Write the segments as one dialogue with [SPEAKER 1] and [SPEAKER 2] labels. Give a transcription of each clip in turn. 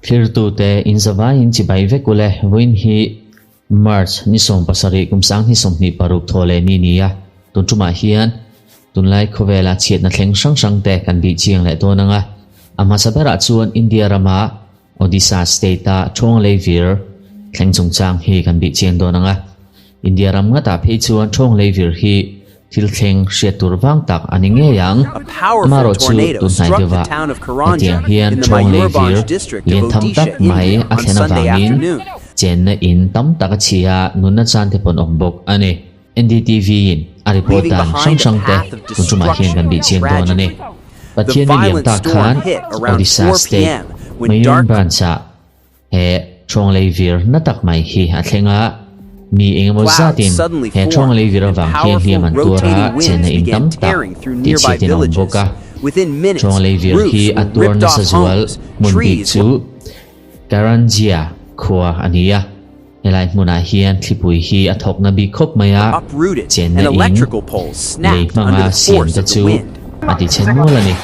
[SPEAKER 1] Thlirtute in zavaiin chibai vek ule, vawiin hi March ni 17 kum 2026 thaw leh ni nia, tun tumah hian tunlai khawvela chhiatna thleng hrang hrang te kan bih chiang leh dawn ang a, a hmasa berah chuan India rama Odisha state-a Ṭhawnglei vir thleng chungchang hi kan bih chiang dawn ang a, India ram ngatah phei chuan Ṭhawnglei vir hi thil thleng hriat tur vang tak a ni ngei ang.
[SPEAKER 2] A powerful
[SPEAKER 1] Amaherawh chu
[SPEAKER 2] tornado
[SPEAKER 1] tunhnai
[SPEAKER 2] struck the
[SPEAKER 1] deuhah
[SPEAKER 2] town of
[SPEAKER 1] hetiang
[SPEAKER 2] Karanja
[SPEAKER 1] hian
[SPEAKER 2] in the
[SPEAKER 1] Ṭhawnglei vir
[SPEAKER 2] Mayurbhanj district of
[SPEAKER 1] lian tham
[SPEAKER 2] Odisha,
[SPEAKER 1] tak mai
[SPEAKER 2] India
[SPEAKER 1] a
[SPEAKER 2] on
[SPEAKER 1] thlen
[SPEAKER 2] Sunday
[SPEAKER 1] avangin
[SPEAKER 2] afternoon.
[SPEAKER 1] chenna in tam tak a chhia nunna chan te pawn awm bawk a ni. NDTV-in a report
[SPEAKER 2] Leaving
[SPEAKER 1] dan hrang
[SPEAKER 2] behind a
[SPEAKER 1] hrang te
[SPEAKER 2] path of
[SPEAKER 1] tun tumah hian
[SPEAKER 2] destruction
[SPEAKER 1] kan bih
[SPEAKER 2] and
[SPEAKER 1] chiang dawn a ni.
[SPEAKER 2] tragedy. The
[SPEAKER 1] Pathian ni liam
[SPEAKER 2] violent
[SPEAKER 1] tak
[SPEAKER 2] storm
[SPEAKER 1] khan
[SPEAKER 2] hit around
[SPEAKER 1] Odisha
[SPEAKER 2] 4
[SPEAKER 1] State
[SPEAKER 2] p.m. when dark
[SPEAKER 1] Mayurbhanj-ah he Ṭhawnglei vir na tak mai hi a thleng a. Mi engemaw
[SPEAKER 2] clouds
[SPEAKER 1] zatin
[SPEAKER 2] suddenly
[SPEAKER 1] he
[SPEAKER 2] formed
[SPEAKER 1] Ṭhawnglei vir
[SPEAKER 2] and
[SPEAKER 1] avang hian hliam
[SPEAKER 2] powerful
[SPEAKER 1] an tuar a,
[SPEAKER 2] rotating winds
[SPEAKER 1] chenna in
[SPEAKER 2] began
[SPEAKER 1] tam tak
[SPEAKER 2] tearing through nearby
[SPEAKER 1] tihchhiat in a awm
[SPEAKER 2] villages.
[SPEAKER 1] bawk a.
[SPEAKER 2] Within minutes,
[SPEAKER 1] Ṭhawnglei vir hi
[SPEAKER 2] roofs
[SPEAKER 1] a
[SPEAKER 2] were
[SPEAKER 1] tuar
[SPEAKER 2] ripped
[SPEAKER 1] nasa
[SPEAKER 2] off
[SPEAKER 1] zual
[SPEAKER 2] homes,
[SPEAKER 1] hmun bik
[SPEAKER 2] trees
[SPEAKER 1] chu Karanjia khua a ni a. Helai hmunah hian thlipui hi a thawkna bik khawp mai a,
[SPEAKER 2] uprooted
[SPEAKER 1] chenna
[SPEAKER 2] and
[SPEAKER 1] in
[SPEAKER 2] electrical poles
[SPEAKER 1] lei
[SPEAKER 2] snapped under
[SPEAKER 1] hmanga
[SPEAKER 2] the
[SPEAKER 1] siam
[SPEAKER 2] force
[SPEAKER 1] te
[SPEAKER 2] of the
[SPEAKER 1] chu
[SPEAKER 2] wind.
[SPEAKER 1] a ti chhe nual a ni.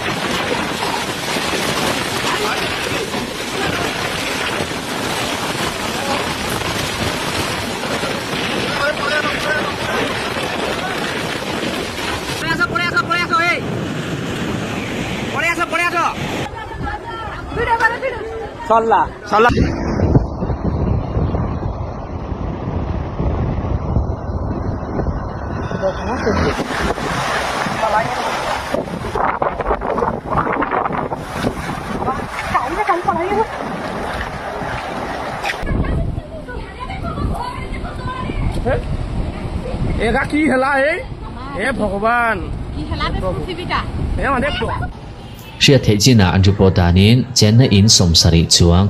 [SPEAKER 1] Hriat theih chinah an report danin chenna in 70 chuang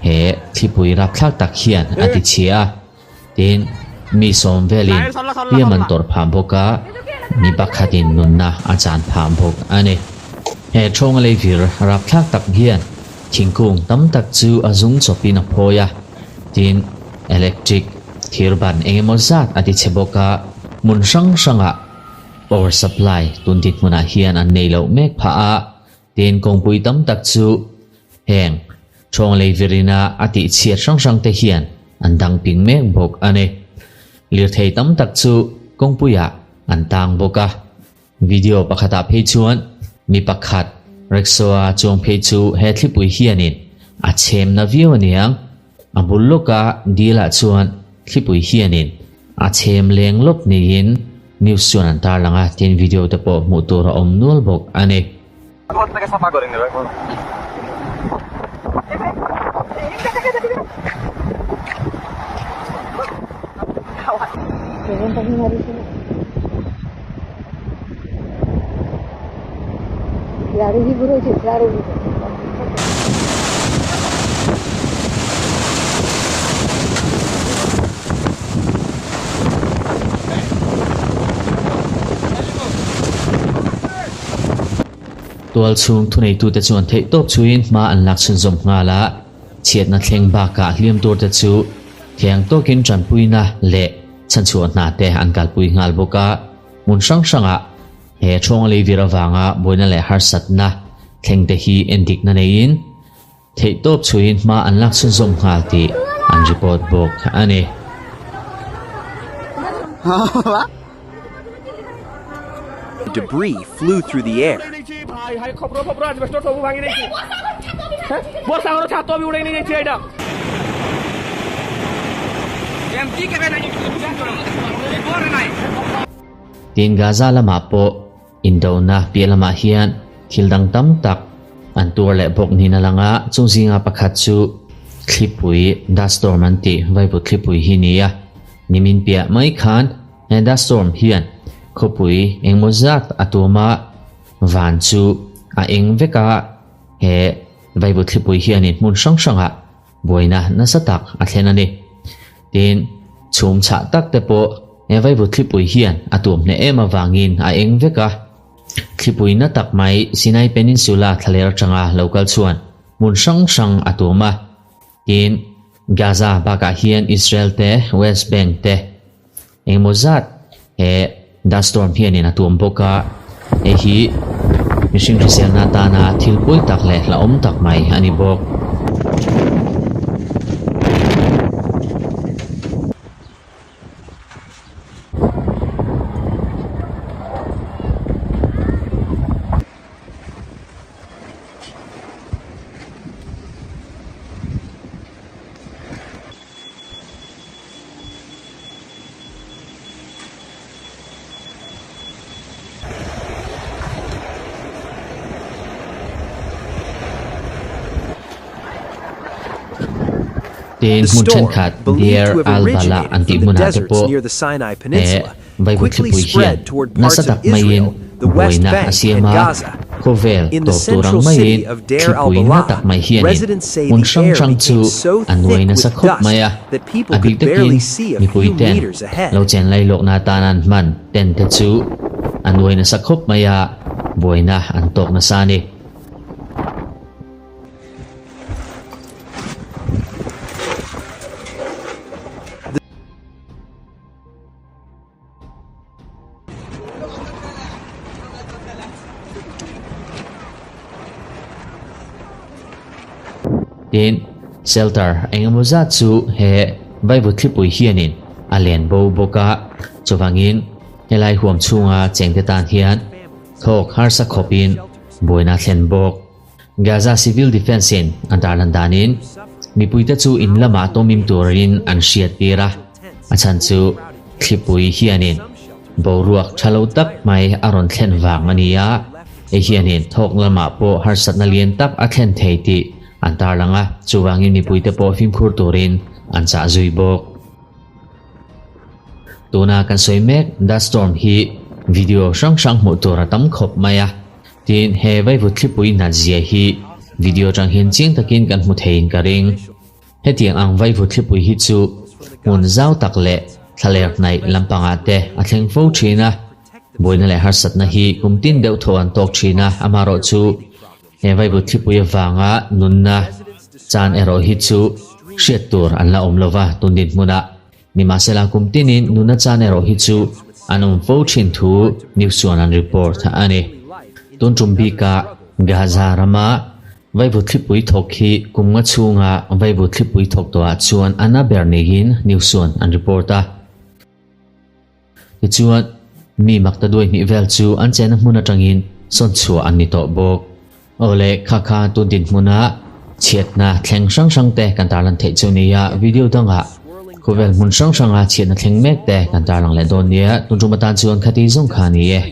[SPEAKER 1] he thlipui rapthlak tak hian a ti chhia a, tin mi sawm velin hliam an tawrh phah bawk a, mi pakhatin nunna a chan phah bawk a ni. He thawnga lei vir rapthlak tak hian thingkung tam tak chu a zung chawpin a phawi a, tin electric thir ban engemaw zat a ti chhe bawk a, hmun hrang hrangah power supply tun dinhmunah hian an nei loh mek phah a, tin kawngpui tam tak chu heng Ṭhawnglei virina a tih chhiat hrang hrang te hian an dang ping mek bawk a ni. Lirthei tam tak chu kawngpuiah an tang bawk a. Video pakhatah phei chuan mi pakhat rickshaw-a chuang phei chu he thlipui hianin a chhem na viau a niang. A bul lawka dil-ah chuan thlipui hianin a chhem leng lawp niin news chuan an tarlang a, tin video te pawh hmuh tur a awm nual bawk a ni. Tual chhung thuneitute chuan theihtawp chhuiin hma an lak chhunzawm nghal a, chhiatna thleng bakah hliam turte chu thiang tawkin tanpuina leh chhanchhuah hna te an kalpui nghal bawk a. Hmun hrang hrangah he Ṭhawngalei vir avanga buaina leh harsatna thlengte hi endikna neiin theihtawp chhuiin hma an lak chhunzawm nghal tih an report bawk a ni.
[SPEAKER 2] Debris flew through the air.
[SPEAKER 1] Tin Gaza lamah pawh indona piah lamah hian thil dang tam tak an tuar leh bawk niin a lang a, chung zinga pakhat chu thlipui dust storm an tih vaivut thlipui hi ni a, nimin piah mai khan he dust storm hian khawpui engmaw zat a tuam a, van chu a eng vek a, he vaivut thlipui hianin hmun hrang hrangah buaina nasa tak a thlen a ni. Tin, chhum chhah tak te pawh he vaivut thlipui hian a tuam hneh em avangin a eng vek a. Thlipui na tak mai Sinai Peninsula thlaler atanga lo kal chuan hmun hrang hrang a tuam a. Tin, Gaza bakah hian Israel te, West Bank te engemaw zat he dust storm hianin a tuam bawk a. Hei hi Mihring hriselna atana thil pawi tak leh hlauhawm tak mai a ni bawk. Tin,
[SPEAKER 2] The
[SPEAKER 1] hmun
[SPEAKER 2] storm,
[SPEAKER 1] thenkhat
[SPEAKER 2] believed
[SPEAKER 1] Deir
[SPEAKER 2] to have
[SPEAKER 1] al-Balah
[SPEAKER 2] originated
[SPEAKER 1] an tih
[SPEAKER 2] from the
[SPEAKER 1] hmunah te
[SPEAKER 2] deserts
[SPEAKER 1] pawh
[SPEAKER 2] near the Sinai
[SPEAKER 1] he
[SPEAKER 2] Peninsula,
[SPEAKER 1] Vaivut
[SPEAKER 2] quickly
[SPEAKER 1] thlipui hian
[SPEAKER 2] spread toward parts
[SPEAKER 1] nasa
[SPEAKER 2] of
[SPEAKER 1] tak maiin
[SPEAKER 2] Israel, the West
[SPEAKER 1] buaina a
[SPEAKER 2] Bank,
[SPEAKER 1] siam
[SPEAKER 2] and
[SPEAKER 1] a,
[SPEAKER 2] Gaza.
[SPEAKER 1] khawvel
[SPEAKER 2] In the
[SPEAKER 1] tawp tur ang
[SPEAKER 2] central
[SPEAKER 1] maiin
[SPEAKER 2] city of Deir
[SPEAKER 1] thlipui na
[SPEAKER 2] al-Balah,
[SPEAKER 1] tak mai hianin
[SPEAKER 2] residents say
[SPEAKER 1] hmun
[SPEAKER 2] the
[SPEAKER 1] hrang
[SPEAKER 2] air
[SPEAKER 1] hrang
[SPEAKER 2] became
[SPEAKER 1] chu
[SPEAKER 2] so
[SPEAKER 1] a nuai
[SPEAKER 2] thick
[SPEAKER 1] nasa
[SPEAKER 2] with
[SPEAKER 1] khawp
[SPEAKER 2] dust
[SPEAKER 1] mai a.
[SPEAKER 2] that people
[SPEAKER 1] A bik
[SPEAKER 2] could barely
[SPEAKER 1] takin
[SPEAKER 2] see a few
[SPEAKER 1] mipui ten
[SPEAKER 2] meters ahead.
[SPEAKER 1] lo chen lailawkna atan an hman ten te chu a nuai nasa khawp mai a, buaina an tawk nasa a ni. Tin, shelter engemaw zat chu he Vaivut thlipui hianin a len bo bawk a, chuvangin helai huam chhunga chengte tan hian thawk harsa khawpin buaina thlen bawk. Gaza Civil Defence in a darlan danin mipuite chu in lamah tawmim turin an hriat tir a, a chhan chu thlipui hianin boruak tha lo tak mai a rawn thlen vang a ni a, hei hianin thawk lamah pawh harsatna lian tak a thlen thei tih an tarlang a, chuvangin mipuite pawh fimkhur turin an chah zui bawk. Tuna kan sawi mek Dust Storm hi video hrang hrang hmuh tur a tam khawp mai a. Tin, he vaivut thlipui nat zia hi video atang hian chiang takin kan hmu theiin ka ring. Hetiang ang vaivut thlipui hi chu hmun zau tak leh thlaler hnaih lampangah te a thleng fo thin a. Buaina leh harsatna hi kum tin deuh thaw an tawk thin a, amaherawh chu he vaivut thlipui avanga nunna chan erawh hi chu hriat tur an la awm lova tun dinhmunah. Nimahsela kum tinin nuna chan erawh hi chu an awm fo thin thu news chuan an report a ni. Tun tum bika Gaza rama vaivut thlipui thawk hi kum nga chhunga vaivut thlipui thawk tawhah chuan a na ber niin news chuan an report a. Tichuan, mi makta duai hnih vel chu an chenna hmun atangin sawn chhuah an ni tawh bawk. Aw le, kha kha tun dinhmuna chhiatna thleng hrang hrang te kan tarlan theih chu nia, video dangah khawvel hmun hrang hranga chhiatna thleng mek te kan tarlang leh dawn nia, tun tum atan chuan khati zawng kha ni e.